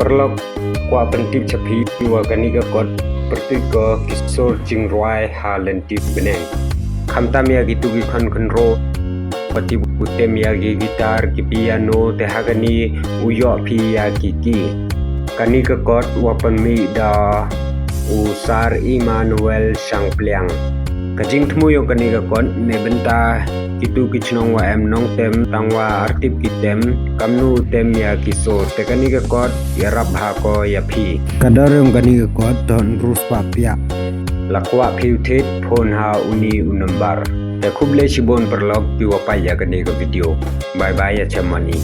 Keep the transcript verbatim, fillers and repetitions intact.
Paralok, kwah pyntip cha phi wa kani ka kot pyrtuit ko ki sur jingrwai ha lynti bneng. Khamtam ya kitu ki khon khynro wa tip u tem ya ki guitar, ki piano, te ha kani u yoh phi ya ki ki. Kani ka kot wa pynmih da u Sir Emmanuel Shangpliang. Ka jingthmu yong kani ka kot ne bynta kitu ki chnong wa em nongtem tang wa artip ki tem, kamnu tem ya ki sur. Te kani ka kot ya rap ha ko ya phi. Ka dor yong kani ka kot ton rus pa pia. La kwah phi u thit phone ha uni u number. Te khublei shibun paralok ki wa pait ya kani ka video. Bye bye ya chamani.